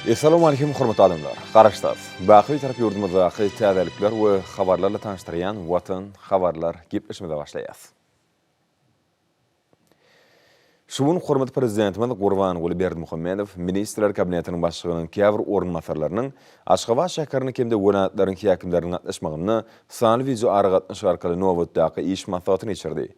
Essalawmaleýkim hormatly adamlar! Garaşsyz, baky Bitarap ýurdumyzdaky täzelikler we habarlarla tanyşdyrýan Watan habarlar gepleşigimize başlaýas. Şu gün hormatly Prezidentimiz Gurbanguly Berdimuhamedow Ministrler Kabinetiniň Başlygynyň käbir orunbasarlarynyň, Aşgabat şäheriniň hem-de welaýatlaryň häkimleriniň gatnaşmagynda sanly wideoaragatnaşyk arkaly nobatdaky iş maslahatyny geçirdi.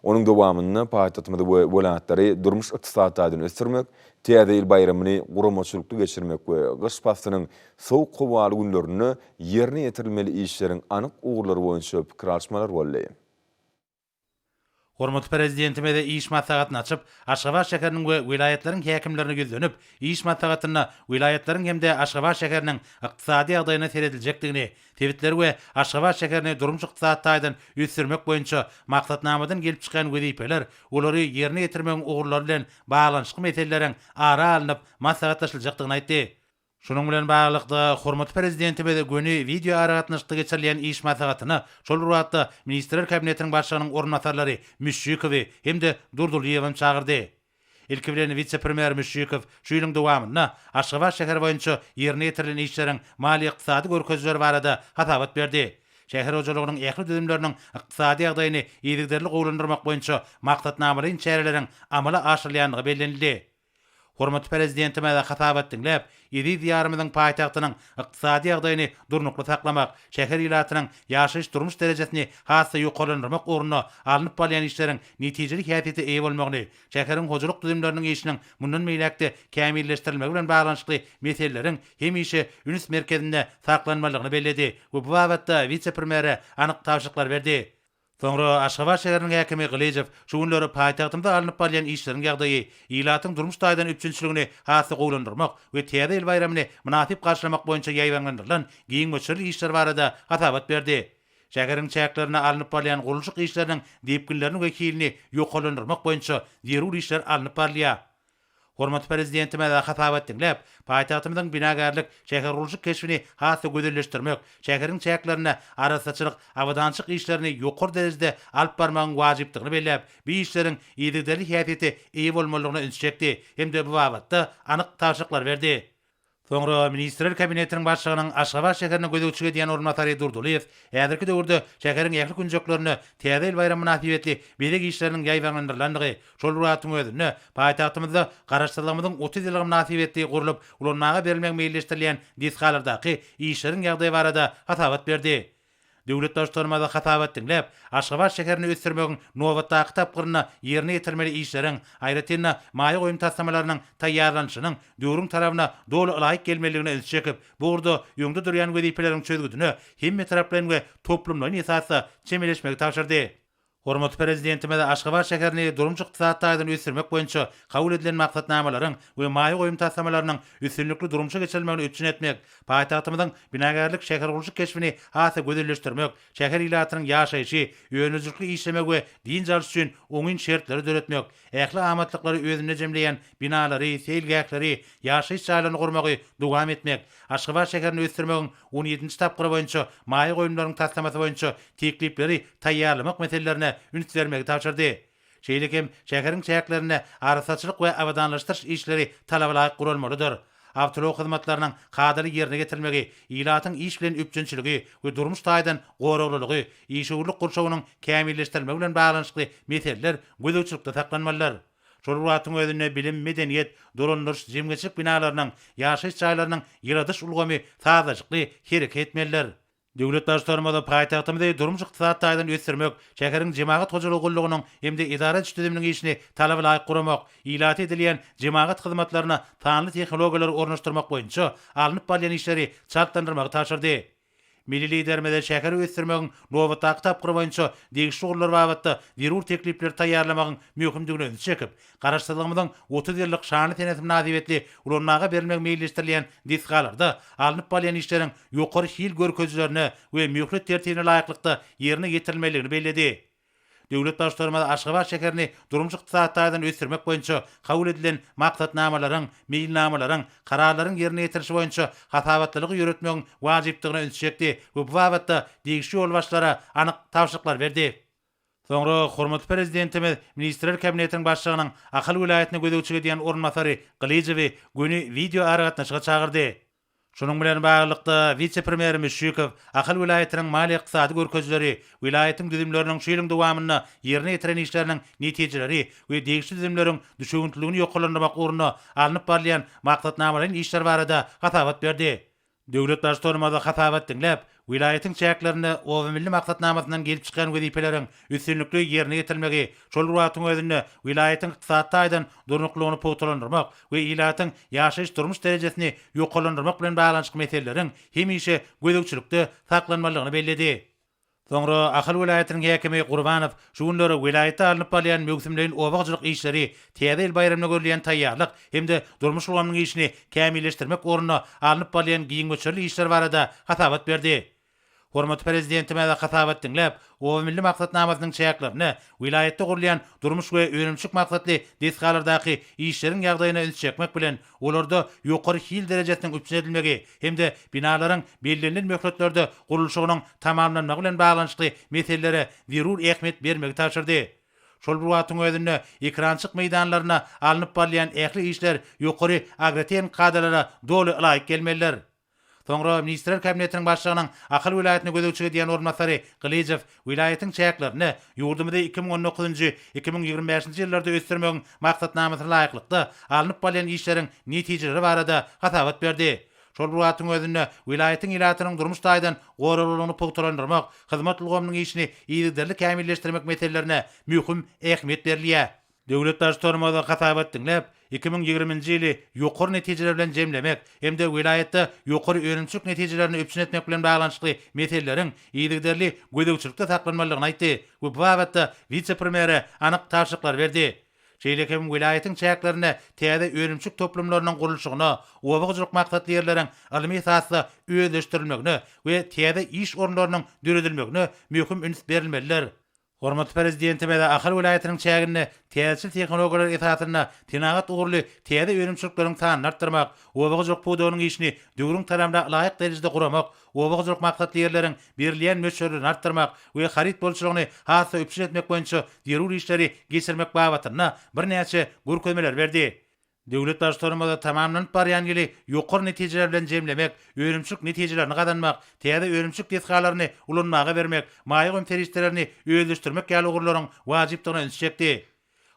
Onuň dowamynda paýtagtymyzy we welaýatlary durmuş-ykdysady taýdan ösdürmek, Täze ýyl baýramyny guramaçylykly geçirmek we gyş paslynyň sowuk howaly günlerinde ýerine ýetirilmeli işleriň anyk ugurlary boýunça pikir alyşmalar boldy. Hormatly Prezidentimiz iş maslahatyny açyp, Aşgabat şäheriniň we welaýatlaryň häkimlerine ýüzlenip, iş maslahatynda welaýatlaryň hem-de Aşgabat şäheriniň ykdysady ýagdaýyna serediljekdigini, sebitleri we Aşgabat şäherini durmuş-ykdysady taýdan ösdürmek boýunça maksatnamadan gelip çykýan wezipeler, olary ýerine ýetirmegiň ugurlary bilen baglanyşykly meseleleriň ara alnyp maslahatlaşyljakdygyny aýtdy. Şunuň bilen baglylykda, hormatly Prezidentimiz göni wideoaragatnaşykda geçirilýän iş maslahatyna şol bir wagtda Ministrler Kabinetiniň Başlygynyň orunbasarlary Müşşikowy hem-de Durdylyýewem çagyrdy. Ilki bilen wise-premýer Müşşikow şu ýylyň dowamynda Aşgabat şäheri boýunça ýerine ýetirilen işleriň maliýe-ykdysady görkezijileri barada hasabat berdi. Şäher hojalygynyň ähli düzümleriniň ykdysady ýagdaýyny yzygiderli gowulandyrmak boýunça maksatnamalaýyn çäreleriň amala aşyrylýandygy bellenildi. Hormatly Prezidentimiz hasabat diňläp, eziz Diýarymyzyň paýtagtynyň ykdysady ýagdaýyny durnukly saklamak, şäher ilatynyň ýaşaýyş-durmuş derejesini has-da ýokarlandyrmak ugrunda alnyp barylýan işleriň netijeli häsiýete eýe bolmagyny, şäheriň hojalyk düzümleriniň işiniň mundan beýläk-de kämilleşdirilmegi bilen baglanyşykly meseleleriň hemişe üns merkezinde saklanmalydygyny belledi we bu babatda wise-premýere anyk tabşyryklary berdi. Soňra Aşgabat şäheriniň häkimi Gylyjow şu günler paýtagtymyzda alnyp barylýan işleriň ýagdaýy, ilatyň durmuş taýdan üpjünçiligini has-da gowulandyrmak we Täze ýyl baýramyny mynasyp garşylamak boýunça ýaýbaňlandyrylan giň möçberli işler barada hasabat berdi. Şäheriň çäklerinde alnyp barylýan gurluşyk işleriniň depginlerini we hilini ýokarlandyrmak boýunça zerur işler alnyp barylýar. Hormatly Prezidentimiz hasabat diňläp, paýtagtymyzyň binagärlik, şähergurluşyk keşbini has-da gözelleşdirmek, şäheriň çäklerinde arassaçylyk, abadançylyk işlerini ýokary derejede alyp barmagyň wajypdygyny belläp, bu işleriň yzygiderli häsiýete eýe bolmalydygyna ünsi çekdi hem-de bu babatda anyk tabşyryklary berdi. Soňra Ministrler Kabinetiniň Başlygynyň Aşgabat şäherine gözegçilik edýän orunbasary Durdylyýew häzirki döwürde şäheriň ähli künjeklerinde Täze ýyl baýramy mynasybetli bezeg işleriniň ýaýbaňlandyrylandygy, şol bir wagtyň özünde, paýtagtymyzda Garaşsyzlygymyzyň 30 ýyllygy mynasybetli gurlup, ulanmaga berilmegi meýilleşdirilýän desgalardaky işleriň ýagdaýy barada hasabat berdi. Döwlet Baştutanymyz hasabat diňläp, Aşgabat şäherini ösdürmegiň nobatdaky tapgyrynda ýerine ýetirmeli işleriň, aýratyn-da, maýa goýum taslamalarynyň taýýarlanyşynyň döwrüň talabyna doly ylaýyk gelmelidigine ünsi çekip, bu ugurda öňde durýan wezipeleriň çözgüdine hemmetaraplaýyn we toplumlaýyn esasda çemeleşmegi tabşyrdy. Hormatly Prezidentimiz Aşgabat şäherini durmuş-ykdysady taýdan ösdürmek boýunça kabul edilen maksatnamalaryň we maýa goýum taslamalarynyň üstünlikli durmuşa geçirilmegini üpjün etmek, paýtagtymyzyň binagärlik şähergurluşyk keşbini has-da gözelleşdirmek, şäher ilatynyň ýaşaýşy, önüjilikli işlemegi we dynç alyş üçin oňyn şertleri döretmek, ähli amatlyklary özünde jemleýän binalary, seýilgähleri, ýaşaýyş jaýlaryny gurmagy dowam etmek, Aşgabat şäherini ösdürmegiň on ýedinji tapgyry boýunça maýa goýumlaryň taslamasy boýunça teklipleri taýýarlamak meselelerine üns bermegi tabşyrdy. Şeýle hem şäheriň çäklerinde arassaçylyk we abadanlaşdyryş işleri talaba laýyk guralmalydyr. Awtoulag hyzmatlarynyň kadaly ýerine ýetirilmegi, ilatyň iş bilen üpjünçiligi we durmuş taýdan goraglylygy, işewürlik gurşawynyň kämilleşdirilmegi bilen baglanyşykly meseleler gözegçilikde saklanmalydyr. Şol bir wagtyň özünde bilim, medeniýet, dolandyryş, jemgyýetçilik binalarynyň, ýaşaýyş jaýlarynyň ýyladyş ulgamy sazlaşykly hereket etmelidir. Döwlet Baştutanymyz paýtagtymyzy durmuş-ykdysady taýdan ösdürmek, şäheriň jemagat hojalygy gullugynyň hem-de edara ediş düzüminiň işini talaba laýyk guramak, ilata edilýän jemagat hyzmatlaryna sanly tehnologiýalary ornaşdyrmak boýunça alnyp barylýan işleri çaltlandyrmagy tabşyrdy. Milli Liderimiz şäheri ösdürmegiň nobatdaky tapgyry boýunça degişli ugurlar babatda zerur teklipleri taýýarlamagyň möhümdigine ünsi çekip, Garaşsyzlygymyzyň 30 ýyllyk şanly senesi mynasybetli ulanmaga berilmegi meýilleşdirilýän desgalarda alnyp barylýan işleriň ýokary hil görkezijilerine we möhlet tertibine laýyklykda ýerine ýetirilmelidigini belledi. Döwlet Baştutanymyz Aşgabat şäherini durmuş-ykdysady taýdan ösdürmek boýunça kabul edilen maksatnamalaryň, meýilnamalaryň, kararlaryň ýerine ýetirilişi boýunça hasabatlylygy ýöretmegiň wajypdygyna ünsi çekdi we bu babatda degişli ýolbaşçylara anyk tabşyryklary berdi. Soňra hormatly Prezidentimiz Ministrler Kabinetiniň Başlygynyň Ahal welaýatyna gözegçilik edýän orunbasary Gylyjowy göni wideoaragatnaşyga çagyrdy. Şunuň bilen baglylykda, wise-premýer Müşşikow Ahal welaýatynyň maliýe-ykdysady görkezijileri, welaýatyň düzümleriniň şu ýylyň dowamynda ýerine ýetiren işleriniň netijeleri we degişli düzümleriň düşewüntliligini ýokarlandyrmak ugrunda alnyp barylýan maksatnamalaýyn işler barada hasabat berdi. Döwlet Baştutanymyz hasabat diňläp, welaýatyň çäklerinde Oba milli maksatnamasyndan gelip çykýan wezipeleriň üstünlikli ýerine ýetirilmegi, şol bir wagtyň özünde welaýatyň ykdysady taýdan durnuklylygyny pugtalandyrmak we ilatyň ýaşaýyş-durmuş derejesini ýokarlandyrmak bilen baglanyşykly meseleleriň hemişe gözegçilikde saklanmalydygyny belledi. Soňra Ahal welaýatynyň häkimi Gurbanow şu günler welaýatda alnyp barylýan möwsümleýin oba hojalyk işleri, Täze ýyl baýramyna görülýän taýýarlyk hem-de durmuş ulgamynyň işini kämilleşdirmek ugrunda alnyp barylýan giň möçberli işler barada hasabat berdi. Hormatly Prezidentimiz hasabat diňläp, Oba milli maksatnamasynyň çäklerinde welaýatda gurulýan durmuş we önümçilik maksatly desgalardaky işleriň ýagdaýyna üns çekmek bilen, olarda ýokary hil derejesiniň üpjün edilmegi hem-de binalaryň bellenilen möhletlerde gurluşygynyň tamamlanmagy bilen baglanyşykly meselelere zerur ähmiýet bermegi tabşyrdy. Şol bir wagtyň özünde, ekrançyk meýdanlarynda alnyp barylýan ähli işler ýokary agrotehniki kadalara doly ylaýyk gelmelidir. Soňra Ministrler Kabinetiniň Başlygynyň Ahal welaýatyna gözegçilik edýän orunbasary Gylyjow welaýatyň çäklerinde ýurdumyzy 2019-njy, 2025-nji ýyllarda ösdürmegiň maksatnamasyna laýyklykda alnyp barylýan işleriň netijeleri barada hasabat berdi. Şol bir wagtyň özünde, welaýatyň ilatynyň durmuş taýdan goraglylygyny pugtalandyrmak, hyzmat ulgamynyň işini yzygiderli kämilleşdirmek meselelerine möhüm ähmiýet berilýär. Döwlet Baştutanymyz hasabat diňläp, 2020-nji ýyly ýokary netijeler bilen jemlemek hem-de welaýatda ýokary önümçilik netijelerini üpjün etmek bilen baglanyşykly meseleleriň yzygiderli gözegçilikde saklanmalydygyny aýtdy we bu babatda wise-premýere anyk tabşyryklary berdi. Şeýle hem welaýatyň çäklerinde täze önümçilik toplumlarynyň gurluşygyna, oba hojalyk maksatly ýerleriň ylmy esasda özleşdirilmegine we täze iş orunlarynyň döredilmegine möhüm üns berilmelidir. Hormatly Prezidentimiz Ahal welaýatynyň çäginde täzeçil tehnologiýalar esasynda senagat ugurly täze önümçilikleriň sanyny artdyrmak, oba hojalyk pudagynyň işini döwrüň talabyna laýyk derejede guramak, oba hojalyk maksatly ýerleriň berilýän möçberlerini artdyrmak we haryt bolçulygyny has-da üpjün etmek boýunça zerur işleri geçirmek babatynda birnäçe görkezmeleri berdi. Döwlet Baştutanymyz tamamlanyp barýan ýyly ýokary netijeler bilen jemlemek, önümçilik netijelerini gazanmak, täze önümçilik desgalaryny ulanmaga bermek, maýa goýum serişdelerini özleşdirmek ýaly ugurlaryň wajypdygyna ünsi çekdi.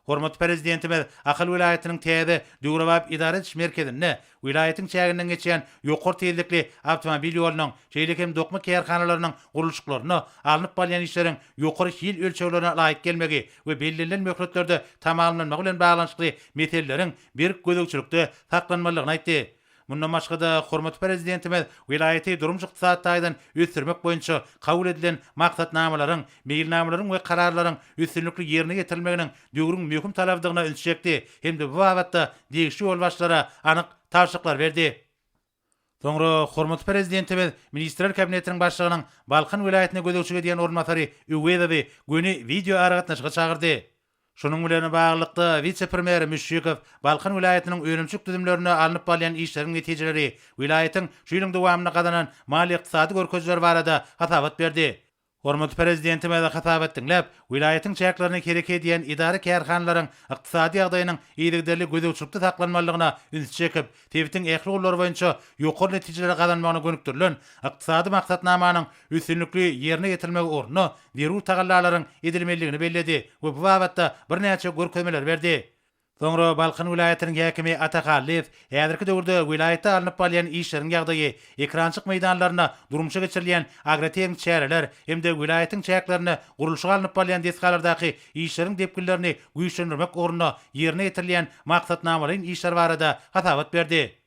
Hormatly Prezidentimiz Ahal welaýatynyň täze, döwrebap edara ediş merkezinde welaýatyň çäginden geçýän ýokary tizlikli awtomobil ýolunyň, şeýle hem dokma kärhanalarynyň gurluşyklarynda alnyp barylýan işleriň ýokary hil ölçeglerine laýyk gelmegi we bellenilen möhletlerde tamamlanmagy bilen baglanyşykly meseleleriň berk gözegçilikde saklanmalydygyny aýtdy. Mundan başga-da, hormatly Prezidentimiz welaýaty durmuş-ykdysady taýdan ösdürmek boýunça kabul edilen maksatnamalaryň, meýilnamalaryň we kararlaryň üstünlikli ýerine ýetirilmeginiň döwrüň möhüm talabydygyna ünsi çekdi hem-de bu babatda degişli ýolbaşçylara anyk tabşyryklary berdi. Soňra hormatly Prezidentimiz Ministrler Kabinetiniň Başlygynyň Balkan welaýatyna gözegçilik edýän orunbasary Öwezowy göni wideoaragatnaşyga çagyrdy. Şunuň bilen baglylykda, wise-premýer Müşşikow Balkan welaýatynyň önümçilik düzümlerinde alnyp barylýan işleriň netijeleri, welaýatyň şu ýylyň dowamynda gazanan maliýe-ykdysady görkezijileri barada hasabat berdi. Hormatly Prezidentimiz hasabat diňläp, welaýatyň çäklerinde hereket edýän edara-kärhanalaryň ykdysady ýagdaýynyň yzygiderli gözegçilikde saklanmalydygyna ünsi çekip, sebitiň ähli ugurlary boýunça ýokary netijeleri gazanmagyna gönükdirilen ykdysady maksatnamanyň üstünlikli ýerine ýetirilmegi ugrunda zerur tagallalaryň edilmelidigini belledi we bu babatda birnäçe görkezmeleri berdi. Soňra Balkan welaýatynyň häkimi Ata Hallyýew häzirki döwürde welaýatda alnyp barylýan işleriň ýagdaýy, ekrançyk meýdanlarynda durmuşa geçirilýän agrotehniki çäreler hem-de welaýatyň çäklerinde gurluşygy alnyp barylýan desgalardaky işleriň depginlerini güýçlendirmek ugrunda ýerine ýetirilýän maksatnamalaýyn işler barada hasabat berdi.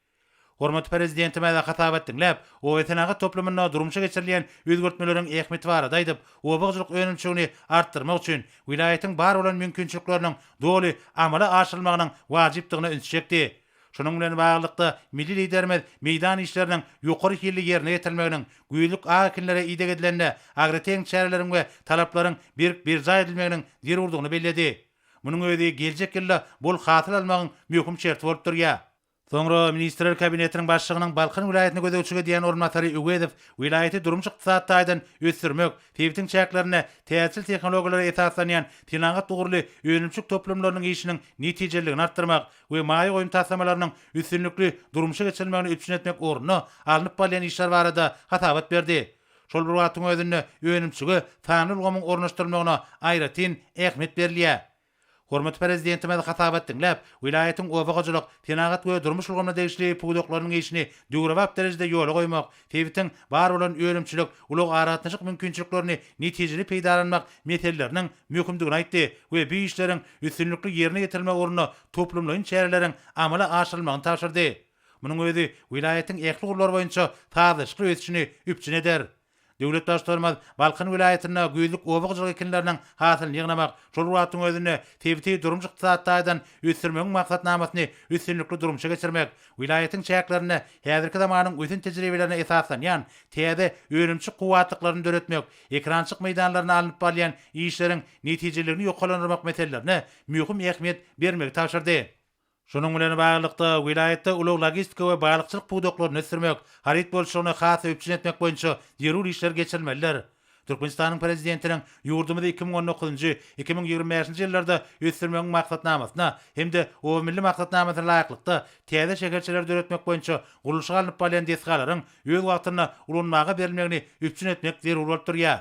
Hormatly Prezidentimiz hasabat diňläp, obasenagat toplumynda durmuşa geçirilýän özgertmeleriň ähmiýeti barada aýdyp, oba hojalyk önümçiligini artdyrmak üçin welaýatyň bar bolan mümkinçilikleriniň doly amala aşyrylmagynyň wajypdygyna ünsi çekdi. Şunuň bilen baglylykda, milli Liderimiz meýdan işleriniň ýokary hilli ýerine ýetirilmeginiň, güýzlük ak ekinlere ideg edilende agrotehniki çäreleriň we talaplaryň berk berjaý edilmeginiň zerurdygyny belledi. Munuň özi geljek ýylda bol hasyl almagyň möhüm şerti bolup durýar. Soňra Ministrler Kabinetiniň Başlygynyň Balkan welaýatyna gözegçilik edýän orunbasary Öwezow welaýaty durmuş-ykdysady taýdan ösdürmek, sebitiň çäklerinde täzeçil tehnologiýalara esaslanýan senagat ugurly önümçilik toplumlarynyň işiniň netijeliligini artdyrmak we maýa goýum taslamalarynyň üstünlikli durmuşa geçirilmegini üpjün etmek ugrunda alnyp barylýan işler barada hasabat berdi. Şol bir wagtyň özünde önümçilige sanly ulgamyň ornaşdyrylmagyna aýratyn ähmiýet berilýär. Hormatly Prezidentimiz hasabat diňläp, welaýatyň oba hojalyk, senagat we durmuş ulgamyna degişli pudaklarynyň işini döwrebap derejede ýola goýmak, sebitiň bar bolan önümçilik, ulag-aragatnaşyk mümkinçiliklerini netijeli peýdalanmak meseleleriniň möhümdigini aýtdy we bu işleriň üstünlikli ýerine ýetirilmegi ugrunda toplumlaýyn çäreleriň amala aşyrylmagyny tabşyrdy. Munuň özi welaýatyň ähli ugurlar boýunça sazlaşykly ösüşini üpjün eder. Döwlet Baştutanymyz Balkan welaýatynda güýzlük oba hojalyk ekinleriniň hasylyny ýygnamak, şol bir wagtyň özünde sebiti durmuş-ykdysady taýdan ösdürmegiň maksatnamasyny üstünlikli durmuşa geçirmek, welaýatyň çäklerinde häzirki zamanyň ösen tejribelerine esaslanýan täze önümçilik kuwwatlyklaryny döretmek, ekerançylyk meýdanlarynda alnyp barylýan işleriň netijeliligini ýokarlandyrmak meselelerine möhüm ähmiýet bermegi tabşyrdy. Şunuň bilen baglylykda, welaýatda ulag-logistika we balykçylyk pudaklaryny ösdürmek, haryt bolçulygyny has-da üpjün etmek boýunça zerur işler geçirilmelidir. Türkmenistanyň Prezidentiniň ýurdumyzy 2019-njy, 2025-nji ýyllarda ösdürmegiň Maksatnamasyna hem-de Oba milli maksatnamasyna laýyklykda, täze şäherçeleri döretmek boýunça gurluşygy alnyp barylýan desgalaryň öz wagtynda ulanmaga berilmegini üpjün etmek zerur bolup durýar.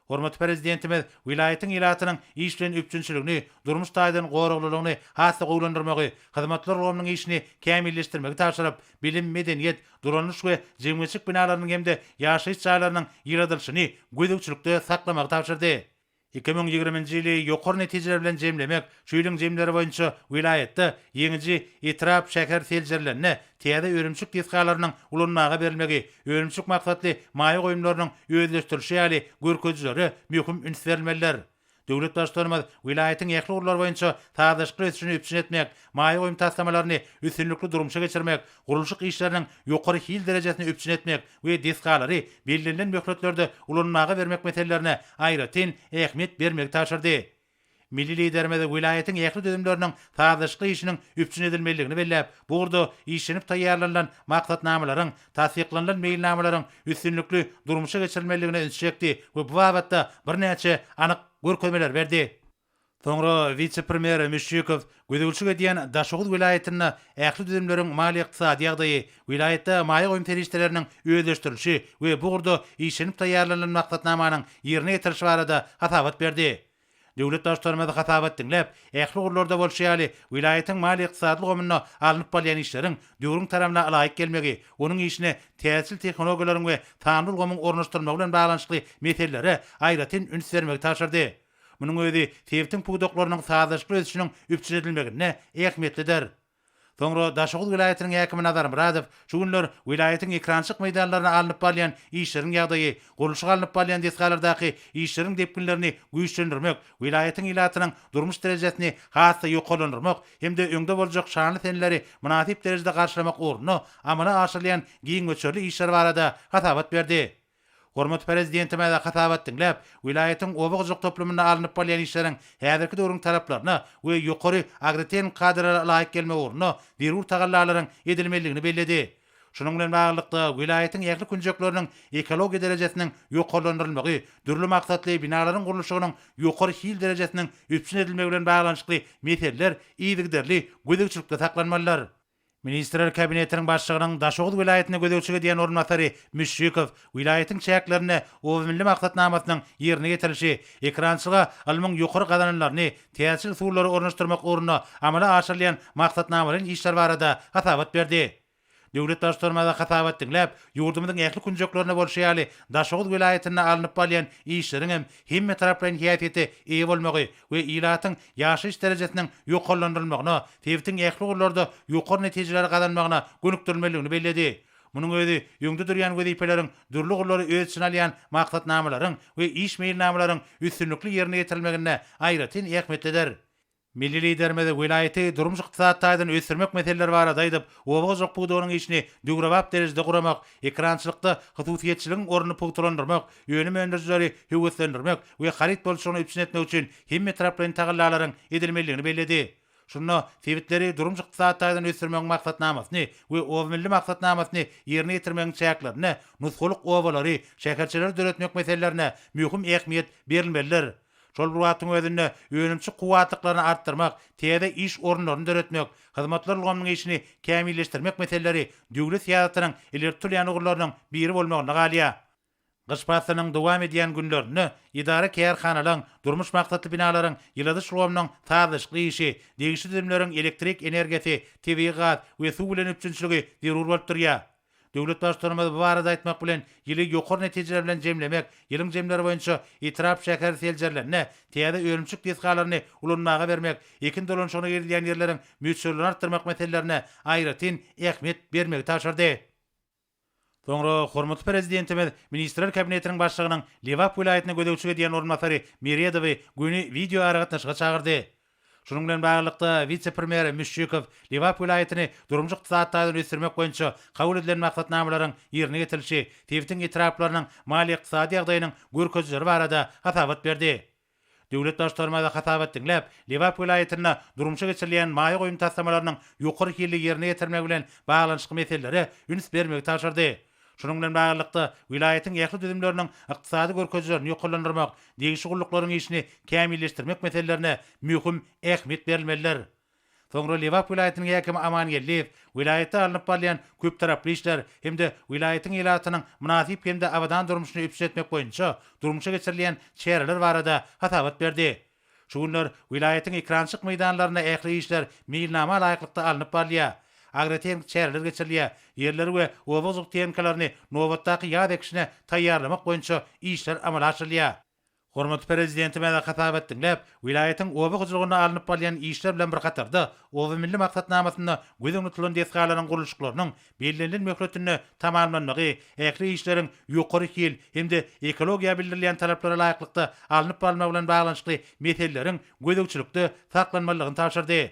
Hormatly Prezidentimiz welaýatyň ilatynyň iş bilen üpjünçiligini, durmuş taýdan goraglylygyny has-da gowulandyrmagy, hyzmatlar ulgamynyň işini kämilleşdirmegi tabşyryp, bilim, medeniýet, dolanyş we jemgyýetçilik binalarynyň hem-de ýaşaýyş jaýlarynyň ýyladylyşyny gözegçilikde saklamagy tabşyrdy. 2020-nji ýyly ýokary netijeler bilen jemlemek, şu ýylyň jemleri boýunça welaýatda ýeňiji etrap, şäher seljerilende täze önümçilik desgalarynyň ulanmaga berilmegi, önümçilik maksatly maýa goýumlarynyň özleşdirilişi ýaly görkezijilere möhüm üns berilmelidir. Döwlet Baştutanymyz welaýatyň ähli ugurlar boýunça sazlaşykly ösüşini üpjün etmek, maýa goýum taslamalaryny üstünlikli durmuşa geçirmek, gurluşyk işleriniň ýokary hil derejesini üpjün etmek we desgalary bellenilen möhletlerde ulanmaga bermek meselelerine aýratyn ähmiýet bermegi tabşyrdy. Milli Liderimiz welaýatyň ähli düzümleriniň sazlaşykly işiniň üpjün edilmelidigini belläp, bu ugurda işlenip taýýarlanylan maksatnamalaryň, tassyklanylan meýilnamalaryň üstünlikli durmuşa geçirilmelidigine ünsi çekdi we bu babatda birnäçe anyk görkezmeleri berdi. Soňra wise-premýer Müşşikow gözegçilik edýän Daşoguz welaýatynda ähli düzümleriň maliýe-ykdysady ýagdaýy, welaýatda maýa goýum serişdeleriniň özleşdirilişi we bu ugurda işlenip taýýarlanylan maksatnamanyň ýerine ýetirilişi barada hasabat berdi. Döwlet Baştutanymyz hasabat diňläp, ähli ugurlarda bolşy ýaly, welaýatyň maliýe-ykdysady ulgamynda alnyp barylýan işleriň döwrüň talabyna laýyk gelmegi, onuň işine täzeçil tehnologiýalaryň we sanly ulgamyň ornaşdyrylmagy bilen baglanyşykly meselelere aýratyn üns bermegi tabşyrdy. Munuň özi sebitiň pudaklarynyň sazlaşykly ösüşiniň üpjün edilmeginde ähmiýetlidir. Soňra Daşoguz welaýatynyň häkimi Nazar Myradow şu günler welaýatyň ekrançylyk meýdanlarynda alnyp barylýan işleriň ýagdaýy, gurluşygy alnyp barylýan desgalardaky işleriň depginlerini güýçlendirmek, welaýatyň ilatynyň durmuş derejesini has-da ýokarlandyrmak hem-de öňde boljak şanly seneleri mynasyp derejede garşylamak ugrunda amala aşyrylýan giň möçberli işler barada hasabat berdi. Hormatly Prezidentimiz hasabat diňläp, welaýatyň oba hojalyk toplumynda alnyp barylýan işleriň häzirki döwrüň talaplaryna we ýokary agrotehniki kadalara laýyk gelmegi ugrunda zerur tagallalaryň edilmelidigini belledi. Şunuň bilen baglylykda, welaýatyň ähli künjekleriniň ekologiýa derejesiniň ýokarlandyrylmagy, dürli maksatly binalaryň gurluşygynyň ýokary hil derejesiniň üpjün edilmegi bilen baglanyşykly meseleler yzygiderli gözegçilikde saklanmalydyr. Ministrler Kabinetiniň Başlygynyň Daşoguz welaýatyna gözegçilik edýän orunbasary Müşşikow welaýatyň çäklerinde Oba milli maksatnamasynyň ýerine ýetirilişi, ekerançylyga ylmyň ýokary gazananlaryny, täzeçil usullary ornaşdyrmak ugrunda amala aşyrylýan maksatnamalaýyn işler barada hasabat berdi. Döwlet Baştutanymyz hasabat diňläp, ýurdumyzyň ähli künjeklerinde bolşy ýaly, Daşoguz welaýatynda alnyp barylýan işleriň hem hemmetaraplaýyn häsiýete eýe bolmagy we ilatyň ýaşaýyş derejesiniň ýokarlandyrylmagyna, sebitiň ähli ugurlarda ýokary netijeleri gazanmagyna gönükdirilmelidigini belledi. Munuň özi öňde durýan wezipeleriň dürli ugurlary öz içine alýan maksatnamalaryň we iş meýilnamalaryň üstünlikli ýerine ýetirilmeginde aýratyn ähmiýetlidir. Milli Liderimiz welaýaty durmuş-ykdysady taýdan ösdürmek meseleleri barada aýdyp, oba hojalyk pudagynyň işini döwrebap derejede guramak, ekerançylykda hususyýetçiligiň ornuny pugtalandyrmak, önüm öndürijileri höweslendirmek we haryt bolçulygyny üpjün etmek üçin hemmetaraplaýyn tagallalaryň edilmelidigini belledi. Şunda sebitleri durmuş-ykdysady taýdan ösdürmegiň maksatnamasyny we Oba milli maksatnamasyny ýerine ýetirmegiň çäklerinde nusgalyk obalary, şäherçeleri döretmek meselelerine möhüm ähmiýet berilmelidir. Şol bir wagtyň özünde önümçilik kuwwatlyklaryny artdyrmak, täze iş orunlaryny döretmek, hyzmatlar ulgamynyň işini kämilleşdirmek meseleleri döwlet syýasatynyň ileri tutulýan ugurlarynyň biri bolmagynda galýar. Gyş paslynyň dowam edýän günlerinde edara-kärhanalaryň, durmuş maksatly binalaryň ýyladyş ulgamynyň sazlaşykly işi, degişli düzümleriň elektrik energiýasy, tebigy gaz we suw bilen üpjünçiligi zerur bolup durýar. Döwlet Baştutanymyz bu barada aýtmak bilen, ýyly ýokary netijeler bilen jemlemek, ýylyň jemleri boýunça etrap-şäher seljerilende täze önümçilik desgalaryny ulanmaga bermek, ekin dolanyşygyna girizilýän ýerleriň möçberlerini artdyrmak meselelerine aýratyn ähmiýet bermegi tabşyrdy. Soňra hormatly Prezidentimiz Ministrler Kabinetiniň Başlygynyň Lebap welaýatyna gözegçilik edýän orunbasary Meredowy göni wideoaragatnaşyga çagyrdy. Şunuň bilen baglylykda, wise-premýer Müşşikow Lebap welaýatyny durmuş-ykdysady taýdan ösdürmek boýunça kabul edilen maksatnamalaryň ýerine ýetirilişi, sebitiň etraplarynyň maliýe-ykdysady ýagdaýynyň görkezijileri barada hasabat berdi. Döwlet Baştutanymyz hasabat diňläp, Lebap welaýatynda durmuşa geçirilýän maýa goýum taslamalarynyň ýokary hilli ýerine ýetirilmegi bilen baglanyşykly meselelere üns bermegi tabşyrdy. Şunuň bilen baglylykda, welaýatyň ähli düzümleriniň ykdysady görkezijilerini ýokarlandyrmak, degişli gulluklaryň işini kämilleşdirmek meselelerine möhüm ähmiýet berilmelidir. Soňra Lebap welaýatynyň häkimi Aman Geldiýew welaýatda alnyp barylýan köptaraply işler hem-de welaýatyň ilatynyň mynasyp hem-de abadan durmuşyny üpjün etmek boýunça durmuşa geçirilýän çäreler barada hasabat berdi. Şu günler welaýatyň ekrançyk meýdanlarynda ähli işler meýilnama laýyklykda alnyp barylýar. Agrotehniki çäreler geçirilýär, ýerleri we oba hojalyk tehnikalaryny nobatdaky ýaz ekişine taýýarlamak boýunça işler amala aşyrylýar. Hormatly Prezidentimiz hasabat diňläp, welaýatyň oba hojalygynda alnyp barylýan işler bilen bir hatarda, Oba milli maksatnamasynda göz öňünde tutulan desgalaryň gurluşyklarynyň bellenilen möhletinde tamamlanmagy, ähli işleriň ýokary hil hem-de ekologiýa bildirilýän talaplara laýyklykda alnyp barylmagy bilen baglanyşykly meseleleriň gözegçilikde saklanmalydygyny tabşyrdy.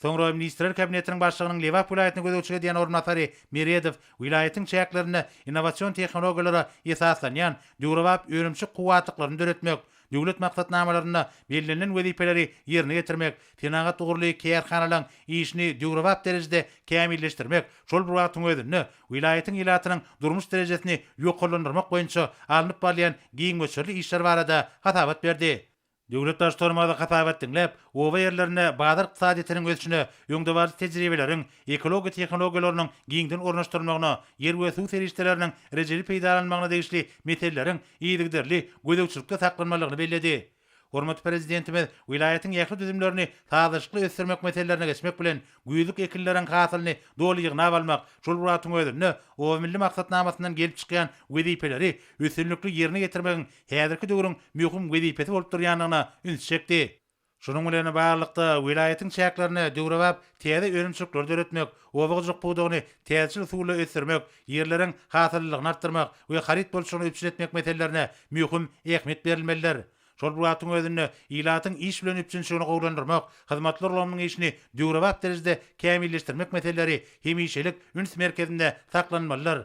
Soňra Ministrler Kabinetiniň Başlygynyň Lebap welaýatyna gözegçilik edýän orunbasary Meredow welaýatyň çäklerinde innowasion tehnologiýalara esaslanýan döwrebap önümçilik kuwwatlyklaryny döretmek, döwlet maksatnamalarynda bellenilen wezipeleri ýerine ýetirmek, senagat ugurly kärhanalaryň işini döwrebap derejede kämilleşdirmek, şol bir wagtyň özünde welaýatyň ilatynyň durmuş derejesini ýokarlandyrmak boýunça alnyp barylýan giň möçberli işler barada hasabat berdi. Döwlet Baştutanymyz hasabat diňläp, oba ýerlerinde bazar ykdysadyýetiniň ösüşine, öňdebaryjy tejribeleriň, ekologiýa tehnologiýalarynyň giňden ornaşdyrylmagyna, ýer we suw serişdeleriniň rejeli peýdalanylmagyna degişli meseleleriň yzygiderli gözegçilikde saklanmalydygyny belledi. Hormatly Prezidentimiz welaýatyň ähli düzümlerini sazlaşykly ösdürmek meselelerine geçmek bilen, güýzlük ekinleriň hasylyny doly ýygnap almak, şol bir wagtyň özünde Oba milli maksatnamasyndan gelip çykýan wezipeleri üstünlikli ýerine ýetirmegiň häzirki döwrüň möhüm wezipesi bolup durýandygyna ünsi çekdi. Şunuň bilen baglylykda, welaýatyň çäklerinde döwrebap täze önümçilikleri döretmek, oba hojalyk pudagyny täzeçil usulda ösdürmek, ýerleriň hasyllylygyny artdyrmak we haryt bolçulygyny üpjün etmek meselelerine möhüm ähmiýet berilmelidir. Şol bir wagtyň özünde, ilatyň iş bilen üpjünçiligini gowulandyrmak, hyzmatlar ulgamynyň işini döwrebap derejede kämilleşdirmek meseleleri hemişelik üns merkezinde saklanmalydyr.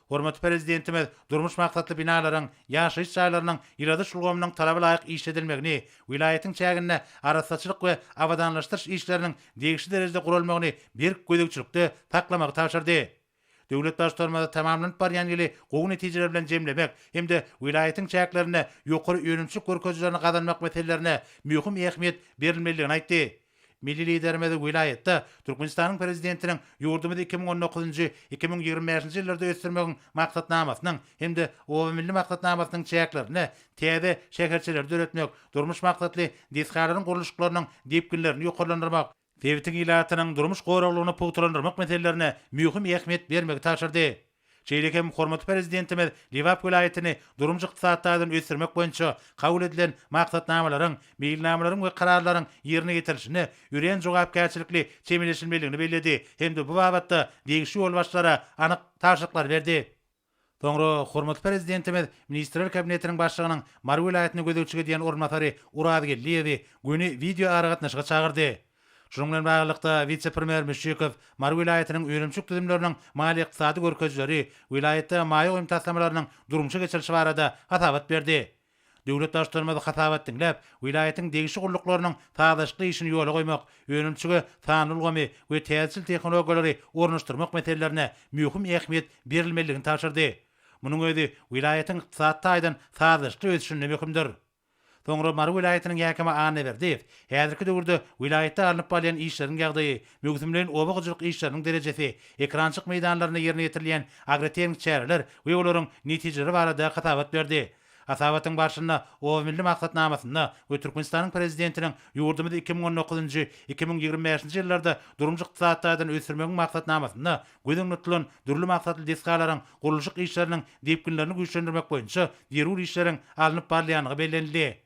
Hormatly Prezidentimiz durmuş maksatly binalaryň, ýaşaýyş jaýlarynyň ýyladyş ulgamynyň talaba laýyk işledilmegini, welaýatyň çäginde arassaçylyk we abadanlaşdyryş işleriniň degişli derejede guralmagyny berk gözegçilikde saklamagy tabşyrdy. Döwlet Baştutanymyz tamamlanyp barýan ýyly gowy netijeler bilen jemlemek hem-de welaýatyň çäklerinde ýokary önümçilik görkezijilerini gazanmak meselelerine möhüm ähmiýet berilmelidigini aýtdy. Milli Liderimiz welaýatda Türkmenistanyň Prezidentiniň ýurdumyzy 2019-njy, 2025-nji ýyllarda ösdürmegiň maksatnamasynyň hem-de Oba milli maksatnamasynyň çäklerinde täze şäherçeleri döretmek, durmuş maksatly desgalaryň gurluşyklarynyň depginlerini ýokarlandyrmak, sebitiň ilatynyň durmuş goraglygyny pugtalandyrmak meselelerine möhüm ähmiýet bermegi tabşyrdy. Şeýle hem hormatly Prezidentimiz Lebap welaýatyny durmuş-ykdysady taýdan ösdürmek boýunça kabul edilen maksatnamalaryň, meýilnamalaryň we kararlaryň ýerine ýetirilişine örän jogapkärçilikli çemeleşilmelidigini belledi hem-de bu babatda degişli ýolbaşçylara anyk tabşyryklary berdi. Soňra hormatly Prezidentimiz Ministrler Kabinetiniň Başlygynyň Mary welaýatyna gözegçilik edýän orunbasary Oraz Geldiýewi göni wideoaragatnaşyga çagyrdy. Şunuň bilen baglylykda, wise-premýer Müşşikow Mary welaýatynyň önümçilik düzümleriniň maliýe-ykdysady görkezijileri, welaýatda maýa goýum taslamalarynyň durmuşa geçirilişi barada hasabat berdi. Döwlet Baştutanymyz hasabat diňläp, welaýatyň degişli gulluklarynyň sazlaşykly işini ýola goýmak, önümçige sanly ulgamy we täzeçil tehnologiýalary ornaşdyrmak meselelerine möhüm ähmiýet berilmelidigini tabşyrdy. Munuň özi welaýatyň ykdysady taýdan sazlaşykly ösüşinde möhümdir. Soňra Mary welaýatynyň häkimi Annaberdiýew häzirki döwürde welaýatda alnyp barylýan işleriň ýagdaýy, möwsümleýin oba hojalyk işleriniň derejesi, ekrançyk meýdanlarynda ýerine ýetirilýän agrotehniki çäreler we olaryň netijeleri barada hasabat berdi. Hasabatyň barşynda Oba milli maksatnamasynda we Türkmenistanyň Prezidentiniň ýurdumyzy 2019-njy, 2025-nji ýyllarda durmuş-ykdysady taýdan ösdürmegiň maksatnamasynda göz öňünde tutulan dürli maksatly desgalaryň gurluşyk işleriniň depginlerini güýçlendirmek boýunça zerur işleriň alnyp barylýandygy bellenildi.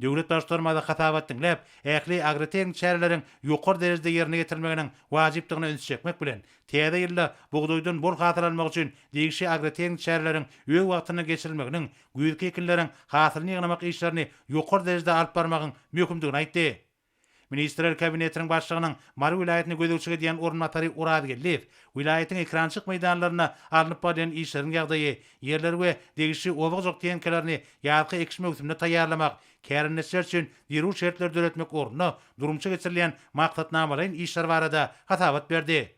Döwlet Baştutanymyz hasabat diňläp, ähli agrotehniki çäreleriň ýokary derejede ýerine ýetirilmeginiň wajypdygyna ünsi çekmek bilen, täze ýylda bugdaýdan bol hasyl almak üçin degişli agrotehniki çäreleriň öz wagtynda geçirilmeginiň, güýzki ekinleriň hasylyny ýygnamak işlerini ýokary derejede alyp barmagyň möhümdigini aýtdy. Ministrler Kabinetiniň Başlygynyň Mary welaýatyna gözegçilik edýän orunbasary Oraz Geldiýew welaýatyň ekerançylyk meýdanlarynda alnyp barylýan işleriň ýagdaýy, ýerleri we degişli oba hojalyk tehnikalaryny ýazky ekiş möwsümine taýýarlamak, kärendeçiler üçin zerur şertleri döretmek ugrunda durmuşa geçirilýän maksatnamalaýyn işler barada hasabat berdi.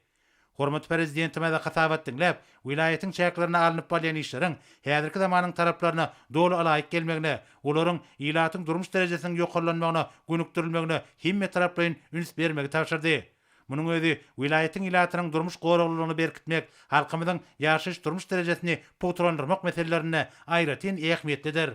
Hormatly Prezidentimiz hasabat diňläp, welaýatyň çäklerinde alnyp barylýan işleriň häzirki zamanyň talaplaryna doly ylaýyk gelmegine, olaryň ilatyň durmuş derejesiniň ýokarlanmagyna gönükdirilmegine hemmetaraplaýyn üns bermegi tabşyrdy. Munuň özi welaýatyň ilatynyň durmuş goraglylygyny berkitmek, halkymyzyň ýaşaýyş-durmuş derejesini pugtalandyrmak meselelerinde aýratyn ähmiýetlidir.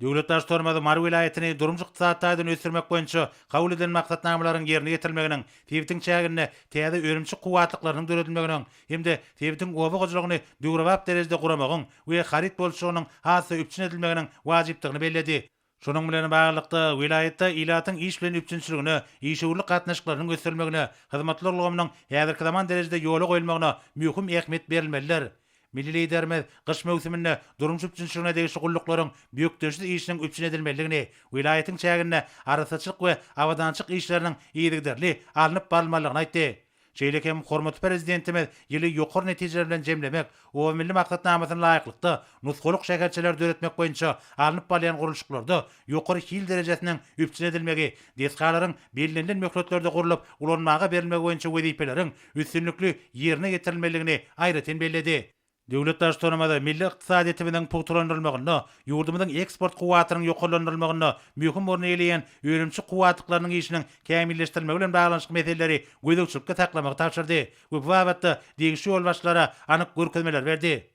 Döwlet Baştutanymyz Mary welaýatyny durmuş-ykdysady taýdan ösdürmek boýunça kabul edilen maksatnamalaryň ýerine ýetirilmeginiň, sebitiň çäginde täze önümçilik kuwwatlyklarynyň döredilmeginiň hem-de sebitiň oba hojalygyny döwrebap derejede guramagyň we haryt bolçulygynyň has-da üpjün edilmeginiň wajypdygyny belledi. Şunuň bilen baglylykda, welaýatda ilatyň iş bilen üpjünçiligine, işewürlik gatnaşyklarynyň ösdürilmegine, hyzmatlar ulgamynyň häzirki zaman derejede ýola goýulmagyna möhüm ähmiýet berilmelidir. Milli Liderimiz gyş möwsüminde durmuş üpjünçiligine degişli gulluklaryň bökdençsiz işiniň üpjün edilmelidigini, welaýatyň çäginde arassaçylyk we abadançylyk işleriniň yzygiderli alnyp barylmalydygyny aýtdy. Şeýle hem hormatly Prezidentimiz ýyly ýokary netijeler bilen jemlemek, Oba milli maksatnamasyna laýyklykda nusgalyk şäherçeleri döretmek boýunça alnyp barylýan gurluşyklarda ýokary hil derejesiniň üpjün edilmegi, desgalaryň bellenilen möhletlerde gurlup ulanmaga berilmegi boýunça wezipeleriň üstünlikli ýerine ýetirilmelidigini aýratyn belledi. Döwlet Baştutanymyz milli ykdysadyýetimiziň pugtalandyrylmagynda, ýurdumyzyň eksport kuwwatynyň ýokarlandyrylmagynda möhüm orny eýeleýän önümçilik kuwwatlyklarynyň işiniň kämilleşdirilmegi bilen baglanyşykly meseleleri gözegçilikde saklamagy tabşyrdy we bu babatda degişli ýolbaşçylara anyk görkezmeleri berdi.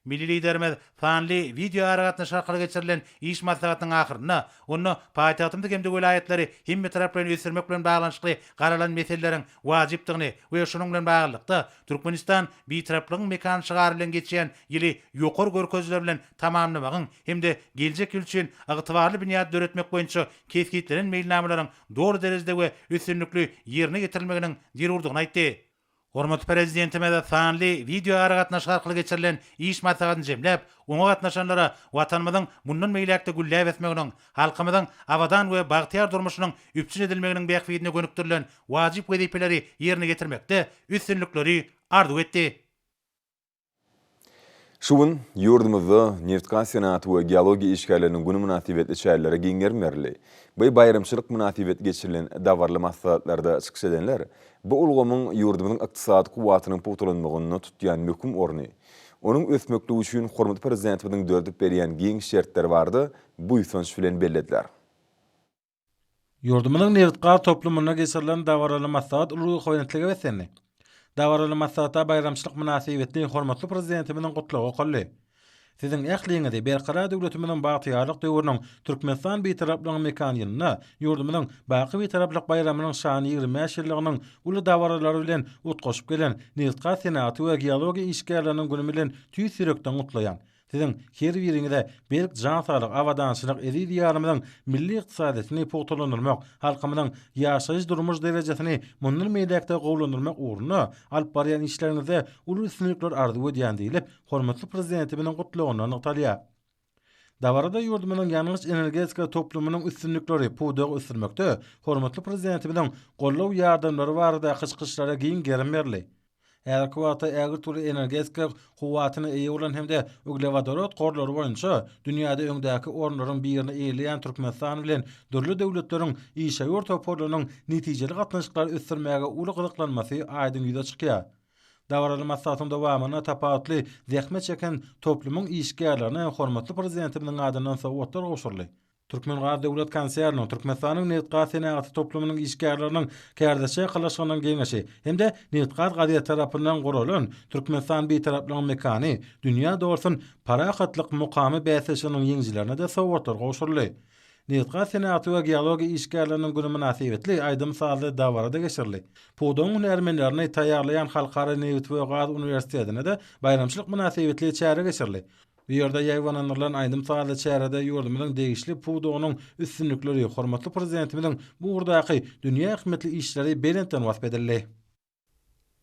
Milli Liderimiz sanly wideoaragatnaşyk arkaly geçirilen iş maslahatynyň ahyrynda onda paýtagtymyzy hem-de welaýatlary hemmetaraplaýyn ösdürmek bilen baglanyşykly garalan meseleleriň wajypdygyny we şunuň bilen baglylykda, Türkmenistan Bitaraplygyň mekany şygary bilen geçýän ýyly ýokary görkezijiler bilen tamamlamagyň hem-de geljek ýyl üçin ygtybarly binýady döretmek boýunça kesgitlenen meýilnamalaryň doly derejede we üstünlikli ýerine ýetirilmeginiň zerurdygyny aýtdy. Hormatly Prezidentimiz sanly wideoaragatnaşyk arkaly geçirilen iş maslahatyny jemläp, oňa gatnaşanlara Watanymyzyň mundan beýläk-de gülläp ösmeginiň, halkymyzyň abadan we bagtyýar durmuşynyň üpjün edilmeginiň bähbidine gönükdirilen wajyp wezipeleri ýerine ýetirmekde üstünlikleri arzuw etdi. Şu gün ýurdumyzda nebitgaz senagaty we geologiýa işgärleriniň güni mynasybetli çärelere giň gerim berildi. Bu baýramçylyk mynasybetli geçirilen dabaraly maslahatlarda çykyş edenler bu ulgamyň ýurdumyzyň ykdysady kuwwatynyň pugtalanmagynda tutýan möhüm orny, onuň ösmekligi üçin hormatly Prezidentimiziň döredip berýän giň şertleri barada buýsanç bilen bellediler. Ýurdumyzyň nebit-gaz toplumynda geçirilen dabaraly maslahat uly ruhubelentlige beslendi. Dabaraly maslahatda baýramçylyk mynasybetli hormatly Prezidentimiziň Gutlagy okaldy. Siziň ähliňizi Berkarar döwletimiziň bagtyýarlyk döwrüniň Türkmenistan Bitaraplygyň mekany ýylynda ýurdumyzyň baky Bitaraplyk baýramynyň şanly 25 ýyllygynyň uly dabaralary bilen utgaşyp gelen nebitgaz senagaty we geologiýa işgärleriniň güni bilen tüýs ýürekden gutlaýan. Siziň her biriňize berk jan saglyk, abadançylyk, eziz Diýarymyzyň milli ykdysadyýetini pugtalandyrmak, halkymyzyň ýaşaýyş-durmuş derejesini mundan beýläk-de gowulandyrmak ugrunda alyp barýan işleriňizde uly üstünlikler arzuw edýän diýlip, hormatly Prezidentimiziň Gutlagynda nygtalýar. Dabarada ýurdumyzyň ýangyç-energetika toplumynyň üstünlikleri, pudagy ösdürmekde hormatly Prezidentimiziň goldaw-ýardamlary baradaky çykyşlara giň gerim berildi. Häzirki wagtda ägirt uly energetika kuwwatyna eýe bolan hem-de uglewodorod gorlary boýunça dünýäde öňdäki orunlaryň birini eýeleýän Türkmenistan bilen dürli döwletleriň işewür toparlarynyň netijeli gatnaşyklary ösdürmäge uly gyzyklanmasy aýdyň ýüze çykýar. Dabaraly maslahatyň dowamynda tapawutly zähmet çeken toplumyň işgärlerine hormatly Prezidentimiziň adyndan sowgatlar gowşuryldy. Türkmengaz döwlet konserniniň, Türkmenistanyň nebitgaz senagaty toplumynyň işgärleriniň kärdeşi arkalaşygynyň Geňeşi hem-de Nebitgaz gazeti tarapyndan guralan Türkmenistan Bitaraplygyň mekany, dünýä dolsun parahatlyk mukamy bäsleşiginiň ýeňijilerine-de sowgatlar gowşuryldy. Nebitgaz senagaty we geologiýa işgärleriniň güni mynasybetli aýdym-sazly dabara-da geçirildi. Pudagyň hünärmenlerini taýýarlaýan Halkara nebit we gaz uniwersitetinde-de baýramçylyk mynasybetli çäre geçirildi. Bu ýerde ýaýbaňlandyrylan aýdym-sazly çärede ýurdumyzyň degişli pudagynyň üstünlikleri, hormatly Prezidentimiziň bu ugurdaky dünýä ähmiýetli işleri belentden wasp edildi.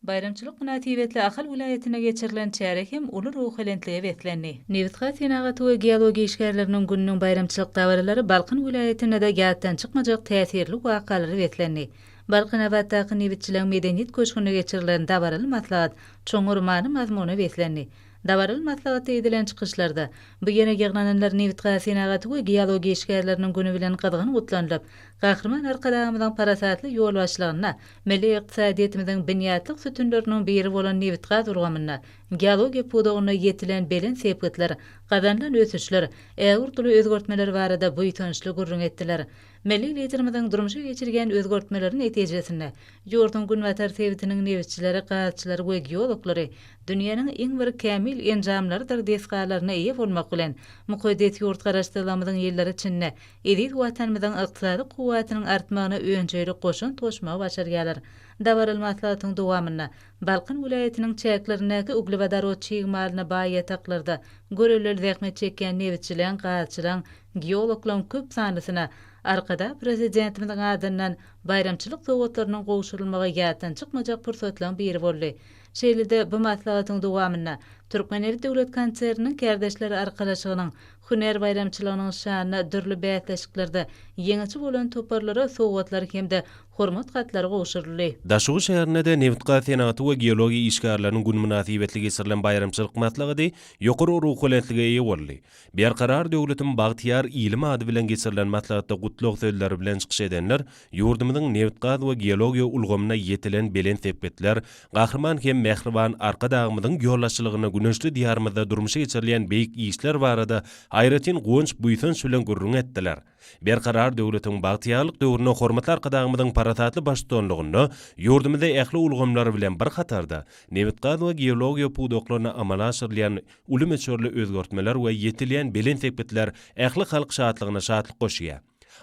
Baýramçylyk mynasybetli Ahal welaýatynda geçirilen çäre hem uly ruhubelentlige beslendi. Nebitgaz senagaty we geologiýa işgärleriniň gününiň baýramçylyk dabaralary Balkan welaýatynda-da ýatdan çykmajak täsirli wakalara beslendi. Balkanabatdaky Nebitçileň medeniýet köşgünde geçirilen dabaraly maslahat çuňňur many-mazmuna beslendi. Dabaraly maslahatda edilen çykyşlarda, bu ýere ýygnananlar nebitgaz senagaty we geologiýa işgärleriniň güni bilen gyzgyn gutlanylyp, Gahryman Arkadagymyzyň parasatly ýolbaşçylygynda milli ykdysadyýetimiziň binýatlyk sütünleriniň biri bolan nebitgaz ulgamynda, geologiýa pudagynda ýetilen belent sepgitler, gazanylan ösüşler, ägirt uly özgertmeler barada buýsançly gürrüň etdiler. Milli Liderimiziň durmuşa geçirýän özgertmeleri netijesinde, ýurduň günbatar sebitiniň nebitçileri, gazçylary we geologlary dünýäniň iň bir kämil enjamlarydyr desgalaryna eýe bolmak bilen, mukaddes ýurt Garaşsyzlygymyzyň ýyllary içinde eziz Watanymyzyň ykdysady kuwwatynyň artmagyna önjeýli goşant goşmagy başarýarlar. Dabaraly maslahatyň dowamynda Balkan welaýatynyň çäklerindäki uglewodorod çig malyna baý ýataklarda göreldeli zähmet çekýän nebitçileň, gazçylaň, geologlaryň köp sanlysyna Arkadag Prezidentimiziň adyndan baýramçylyk sowgatlarynyň gowşurylmagy ýatdan çykmajak pursatlaryň biri boldy. Şeýle-de bu maslahatyň dowamynda Türkmennebit döwlet konserniniň Kärdeşler arkalaşygynyň hünär baýramçylygynyň şanyna dürli bäsleşiklerde ýeňiji bolan toparlara sowgatlar hem-de Hormat hatlary gowşuryldy. Daşoguz şäherinde-de nebitgaz senagaty we geologiýa işgärleriniň güni mynasybetli geçirilen baýramçylyk maslahady ýokary ruhubelentlige eýe boldy. Berkarar döwletiň bagtyýar ilim ady bilen geçirilen maslahatda gutlag sözleri bilen çykyş edenler ýurdumyzyň nebitgaz we geologiýa ulgamynda ýetilen belent sepgitler, Gahryman hem mähriban Arkadagymyzyň ýolbaşçylygynda güneşli Diýarymyzda durmuşa geçirilýän beýik işler barada aýratyn guwanç-buýsanç bilen gürrüň etdiler. Berkarar döwletiň bagtyýarlyk döwründe hormatly Arkadagymyzyň parasatly baştutanlygynda ýurdumyzda ähli ulgamlar bilen bir hatarda, nebitgaz we geologiýa pudaklarynda amala aşyrylýan uly möçberli özgertmeler we ýetilýän belent sepgitler ähli halk şatlygyna şatlyk goşýar.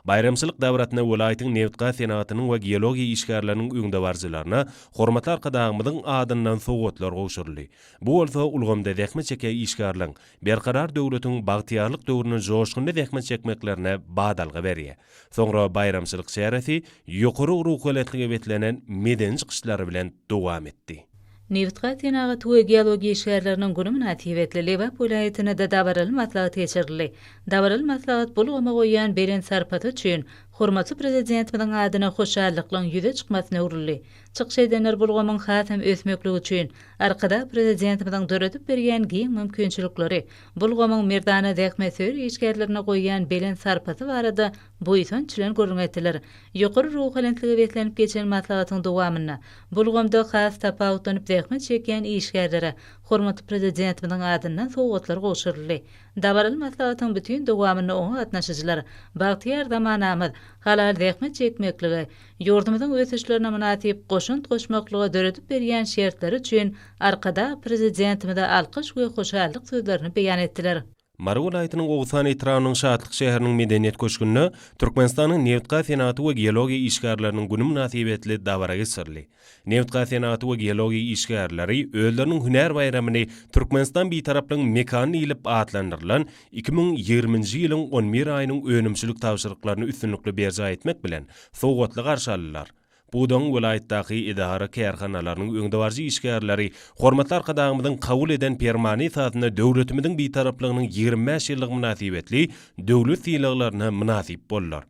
Baýramçylyk dabarasynda welaýatyň nebitgaz senagatynyň we geologiýa işgärleriniň öňdebaryjylaryna hormatly Arkadagymyzyň adyndan sowgatlar gowşuryldy. Bu bolsa ulgamda zähmet çekýän işgärleriň Berkarar döwletiň bagtyýarlyk döwründe joşgunly zähmet çekmeklerine badalga berýär. Soňra baýramçylyk çäresi ýokary ruhubelentlige beslenen medeni çykyşlar bilen dowam etdi. Nebitgaz senagaty we geologiýa işgärleriniň güni mynasybetli Lebap welaýatynda dabaraly maslahat geçirildi. Dabaraly maslahat bu ulgama goýýan belent sarpasy üçin hormatly Prezidentimiziň adyna hoşallyklaryň ýüze çykmasyna öwrüldi. Çykyş edenler bu ulgamyň hasam ösmekligi üçin Arkadag Prezidentimiziň döredip berýän giň mümkinçilikleri, bu ulgamyň merdana zähmetsöýer işgärlerine goýýan belent sarpasy barada buýsanç bilen gürrüň etdiler. Ýokary ruhubelentlige beslenip geçen maslahatyň dowamynda bu ulgamda has tapawutlanyp zähmet çekýän işgärlere hormatly Prezidentimiziň adyndan sowgatlar gowşuryldy. Dabaraly maslahatyň bütin dowamynda oňa gatnaşyjylar bagtyýar zamanamyz, halal zähmet çekmeklige, ýurdumyzyň ösüşlerine mynasyp goşant goşmaklyga döredip berýän şertleri üçin Arkadag Prezidentimize alkyş we hoşallyk sözlerini beýan etdiler. Mary welaýatynyň Oguzhan etrabynyň Şatlyk şäheriniň Medeniýet köşgünde Türkmenistanyň nebitgaz senagaty we geologiýa işgärleriniň güni mynasybetli dabara geçirildi. Nebitgaz senagaty we geologiýa işgärleri özleriniň hünär baýramyny Türkmenistan Bitaraplygyň mekany diýlip atlandyrylan 2020-nji ýylyň on bir aýynyň önümçilik tabşyryklaryny üstünlikli berjaý etmek bilen, sowgatly garşy aldylar. Pudagyň welaýatdaky edara-kärhanalarynyň öňdebaryjy işgärleri hormatly Arkadagymyzyň kabul eden Permany esasynda döwletimiziň Bitaraplygynyň 25 ýyllygy mynasybetli döwlet sylaglaryna mynasyp boldular.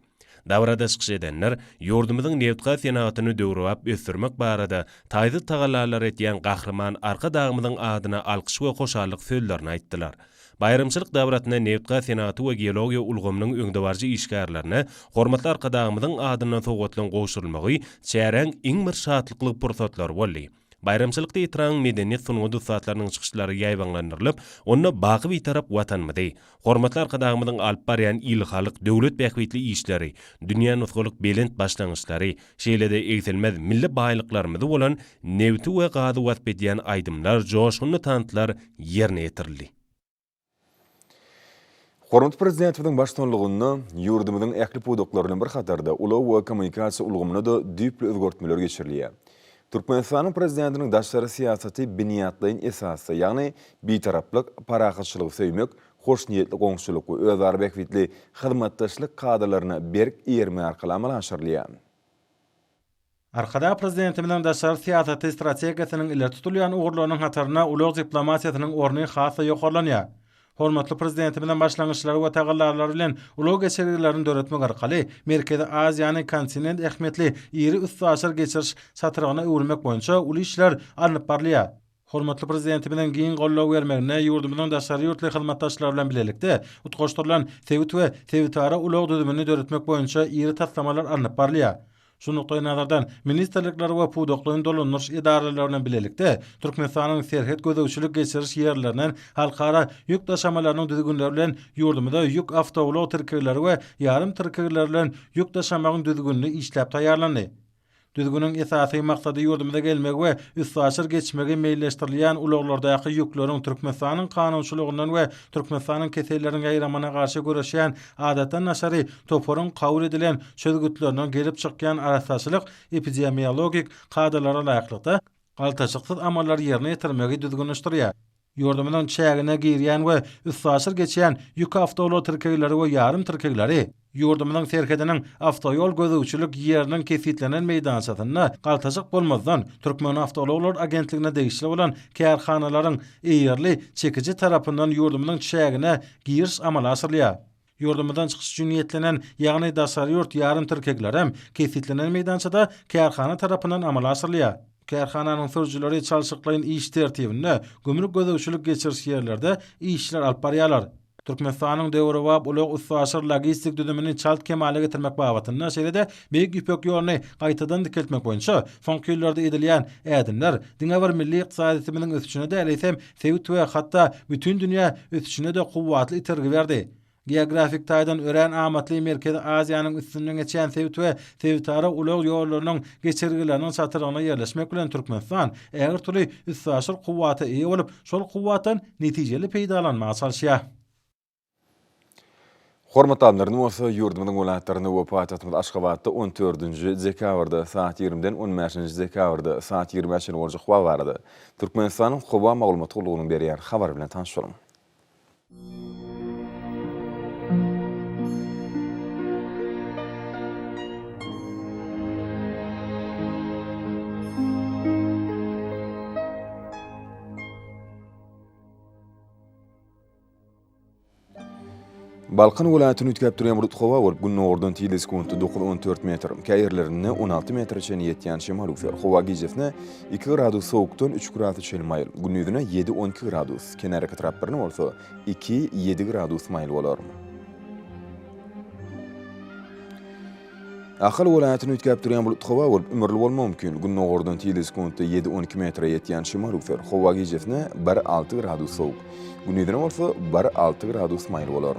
Dabarada çykyş edenler ýurdumyzyň nebitgaz senagatyny döwrebap ösdürmek barada taýsyz tagallalar edýän Gahryman Arkadagymyzyň adyna alkyş we hoşallyk sözlerini aýtdylar. Baýramçylyk dabarasynda nebitgaz senagaty we geologiýa ulgamynyň öňdebaryjy işgärlerine hormatly Arkadagymyzyň adyndan sowgatlaryň gowşurylmagy çäräň iň bir şatlykly pursatlary boldy. Baýramçylykda etrabyň medeniýet sungat ussatlarynyň çykyşlary ýaýbaňlandyrylyp, onda baky Bitarap Watanymyzy, hormatly Arkadagymyzyň alyp barýan il-halk, döwlet bähbitli işleri, dünýä nusgalyk belent başlangyçlary, şeýle-de egsilmez milli baýlyklarymyzy bolan nebiti we gazy wasp edýän aýdymlar, joşgunly tanslar ýerine ýetirildi. Hormatly Prezidentimiziň baştutanlygynda ýurdumyzyň ähli pudaklary bilen bir hatarda, ulag we kommunikasiýa ulgamynda-da düýpli özgertmeler geçirilýär. Türkmenistanyň Prezidentiniň daşary syýasaty binýatlaýyn esasda, ýagny bitaraplyk, parahatçylygy söýmek, hoşniýetli goňşulyk we özara bähbitli hyzmatdaşlyk kadalaryna berk eýermek arkaly amala aşyrylýar. Arkadag Prezidentimiziň daşary syýasaty strategiýasynyň ileri tutulýan ugurlarynyň hatarynda ulag diplomatiýasynyň orny has-da ýokarlanýar. Hormatly Prezidentimiziň başlangyçlary we tagallalary bilen ulag geçelgelerini döretmek arkaly Merkezi Aziýany kontinent ähmiýetli iri üstaşyr geçiriş çatrygyna öwürmek boýunça uly işler alnyp barylýar. Hormatly Prezidentimiziň giň goldaw bermeginde ýurdumyzyň daşary ýurtly hyzmatdaşlary bilen bilelikde utgaşdyrylan sebit we sebitara ulag düzümini döretmek boýunça iri taslamalar alnyp barylýar. Şu nukdaýnazardan, ministrlikler we pudaklaýyn dolandyryş edaralary bilen bilelikde Türkmenistanyň serhet gözegçilik geçiriş ýerlerinden halkara ýük daşamalarynyň düzgünleri bilen ýurdumyza ýük awtoulag tirkegleri we ýarym tirkegleri bilen ýük daşamagyň düzgünini işläp taýýarlandy. Düzgüniň esasy maksady ýurdumyza gelmegi we üstaşyr geçmegi meýilleşdirilýän ulaglardaky ýükleriň Türkmenistanyň kanunçylygyndan we Türkmenistanyň keselleriň ýaýramagyna garşy göreşýän adatdan daşary toparyň kabul edilen çözgütlerinden gelip çykýan arassaçylyk epidemiologik kadalara laýyklykda galtaşyksyz amallary ýerine ýetirmegi düzgünleşdirýär. Ýurdumyzyň çägine girýän we üstaşyr geçýän ýük awtoulag tirkegleri we ýarym tirkegleri ýurdumyzyň serhediniň awtoýol gözegçilik ýeriniň kesgitlenen meýdançasynda galtaşyk bolmazdan Türkmenawtoulaglar agentligine degişli bolan kärhanalaryň eýerli çekiji tarapyndan ýurdumyzyň çägine giriş amala aşyrylýar. Ýurdumyzdan çykyş üçin niýetlenen, ýagny daşary ýurt ýarym tirkeglerem kesgitlenen meýdançada kärhana tarapyndan amala aşyrylýar. Kärhananyň sürüjileri çalşyklaýyn iş tertibinde gümrük gözegçilik geçiriş ýerlerde işler alyp barýarlar. Türkmenistanyň döwrebap ulag-üstaşyr logistik düzümini çalt kemala getirmek babatynda, şeýle-de Beýik Ýüpek ýoluny gaýtadan dikeltmek boýunça soňky ýyllarda edilýän ädimler diňe bir milli ykdysadyýetimiziň ösüşine däl, eýsem, sebit we hatda bütin dünýä ösüşine-de kuwwatly itergi berdi. Geografik taýdan örän amatly Merkezi Aziýanyň üstünden geçýän sebit we sebitara ulag ýollarynyň geçelgeleriniň çatrygynda ýerleşmek bilen Türkmenistan ägirt uly üstaşyr kuwwata eýe bolup, şol kuwwatdan netijeli peýdalanmaga çalyşýar. Hormatly alymlar, indi bolsa ýurdumyzyň welaýatlarynda we paýtagtymyz Aşgabatda on dördünji dekabrda saat ýigrimiden on bäşinji dekabrda saat ýigrimä çenli boljak howa barada Türkmenistanyň Howa maglumat gullugynyň berýän habary bilen tanyş boluň. Balkan welaýatyny üýtgäp durýan bulut howa bolup, gündogardan tizligi sekuntda dokuz-on dört metr, käýerlerinde 16 metre çenli ýetýän şemal öwser. Howa gijesine iki gradus sowukdan üç gradus çenli maýyl, gündizine ýedi-on iki gradus, kenarýaka etraplarynda bolsa iki-ýedi gradus maýyl bolar. Ahal welaýatyny üýtgäp durýan bulutly howa bolup, ümürli bolmagy mümkin. Gündogardan tizligi sekuntda ýedi-on iki metre ýetýän şemal öwser. Howa gijesine bir-alty gradus sowuk, gündizine bolsa bir-alty gradus maýyl bolar.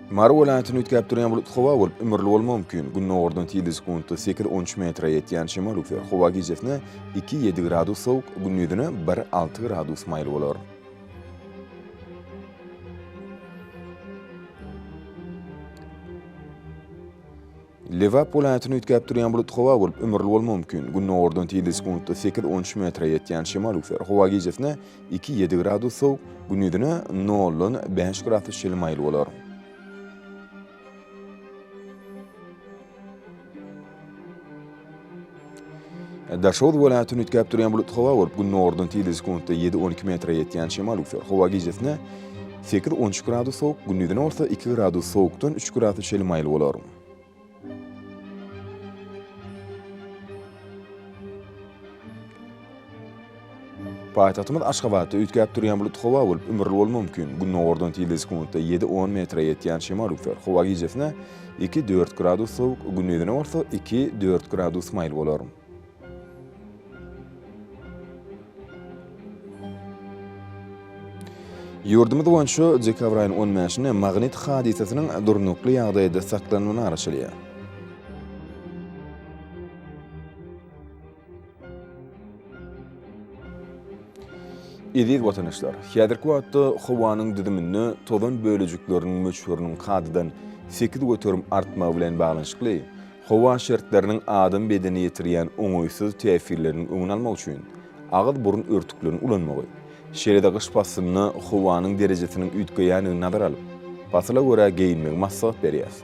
Mary welaýatyny üýtgäp durýan bulutly howa bolup, ümürli bolmagy mümkin. Gündogardan tizligi sekuntda sekiz-on üç metre ýetýän şemal öwser. Howa gijesine iki-ýedi gradus sowuk, gündizine bir-alty gradus maýyl bolar. Lebap welaýatyny üýtgäp durýan bulutly howa bolup, ümürli bolmagy mümkin. Gündogardan tizligi sekuntda sekiz-on üç metre ýetýän şemal öwser. Howa gijesine iki-ýedi gradus sowuk, gündizine noldan bäş gradus çenli maýyl bolar. Daşoguz welaýatynda üýtgäp durýan bulutly howa bolup, gündogardan tizligi sekuntda ýedi-on iki metre ýetýän şemal öwser. Howa gijesine sekiz-on üç gradus sowuk, gündizine bolsa iki gradus sowukdan üç gradusa çenli maýyl bolar. Paýtagtymyz Aşgabatda üýtgäp durýan bulutly howa bolup, ümürli bolmagy mümkin. Gündogardan tizligi sekuntda ýedi-on metre ýetýän şemal öwser. Howa gijesine iki-dört gradus sowuk, gündizine bolsa iki-dört gradus maýyl bolar. Ýurdumyz boýunça dekabr aýynyň on bäşinde magnit hadysasynyň durnukly ýagdaýda saklanmagyna garaşylýar. Eziz watandaşlar, häzirki wagtda howanyň düzüminde tozan bölejikleriniň möçberiniň kadadan 8% artmagy bilen baglanyşykly howa şertleriniň adam bedenine ýetirýän oňaýsyz täsirleriniň öňüni almak üçin agyz-burun örtüklerini ulanmagy, şeýle-de gyş paslynda howanyň derejesiniň üýtgeýändigini nazara alyp, pasyla görä geýinmegi maslahat berýäris.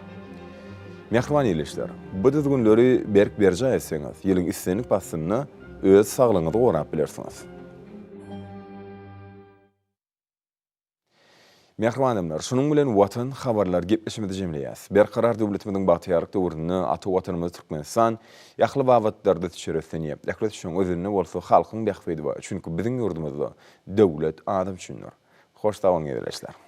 Mähriban ildeşler, bu düzgünleri berk berjaý etseňiz, ýylyň islendik paslynda öz saglygyňyzy gorap bilersiňiz. Mähriban adamlar, şunuň bilen Watan habarlar gepleşigimizi jemleýäs. Berkarar döwletimiziň bagtyýarlyk döwründe ata Watanymyz Türkmenistan ähli babatlarda ösüşer ösdünýär. Ähli ösüşiň özeninde bolsa halkyň bähbidi bar. Çünki biziň ýurdumyzda döwlet adam üçindir. Hoş sag boluň ildeşler.